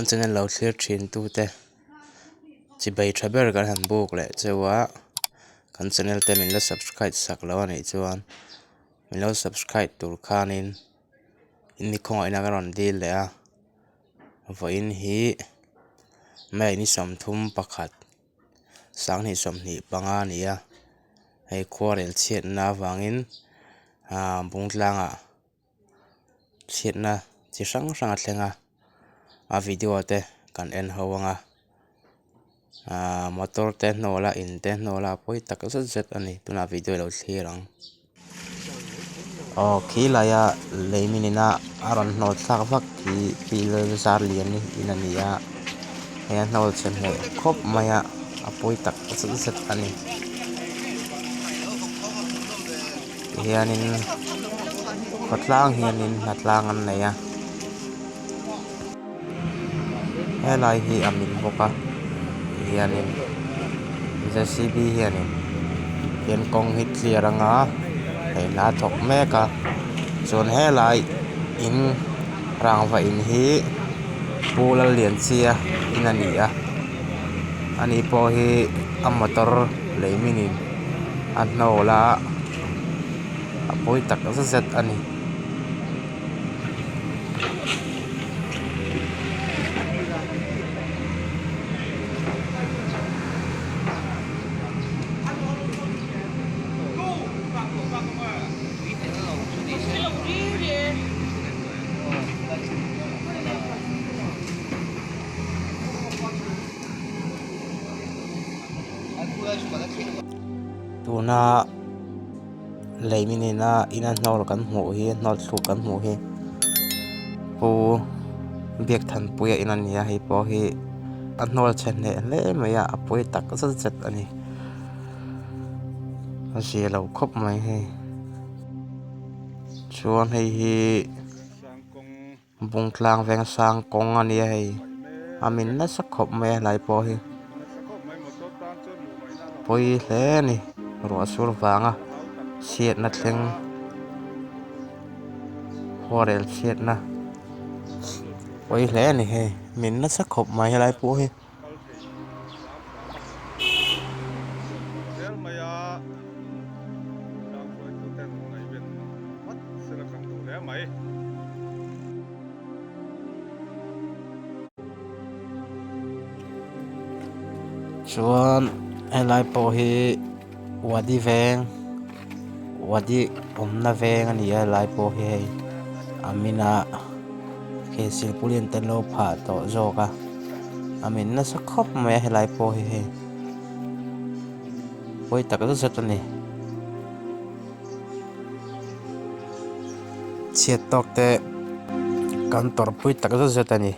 channel lo thlir thin tute chibei tha ber kan han buk leh cheu a kan channel te min la subscribe sak lo anih chuan min lo subscribe tur khanin ni khawngaihna ka rawn dil leh a vawiin hi May ni 31 25 a ni a hei khuarel chhiatna avangin ahh bungtlangah chhiatna chi hrang hrang a thleng a a video te kan en ho ang a ahh motor te hnawl a in te hnawl a pawi tak zet zet a ni tunah video ilo thlir ang. Aw khi laia lei min ina a rawn hnawl thlak vak khi pil zar lian in a ni a hei a hnawl chhe hmel khawp mai a a pawi tak zet zet a ni tihianin khawtlang hianin hnatlang an nei a helai hi a min bawk a tihianin J C B hianin hian kawng hi clear anga hei hna a thawk mek a chuan helai in rangva in hi Pu Lallianchia in a ni a ani pawh hi a motor lei minin a hnawl a a pawi tak zet zet a ni. Tuna lei min ina ina hnawl kan hmuh hi hnawl thluk kan hmuh hi pu Biakthanpuia in a ni a hei pawh hi a hnawl chhe hneh hle mai a a pawi tak zet zet a ni a zia lo khawp mai hei chuan hei hi. Bungtlang Vengsang kawng a nia hei a min nasa khawp mai a helai pawh hi pawi hle a ni ruah sur vanga chhiatna thleng khuarel chhiatna pawi hle a ni hei min nasa khawp mai helai pawh hi. Chuan helai pawh hi wadi veng wadi awmna veng a ni a helai pawh hi hei a min a khi silpauline te an lo phah tawh zawk a a min nasa khawp mai a helai pawh hi hei pawi tak zet zet a ni. Chhiat tawk te kan tawrhpui tak zet zet a ni.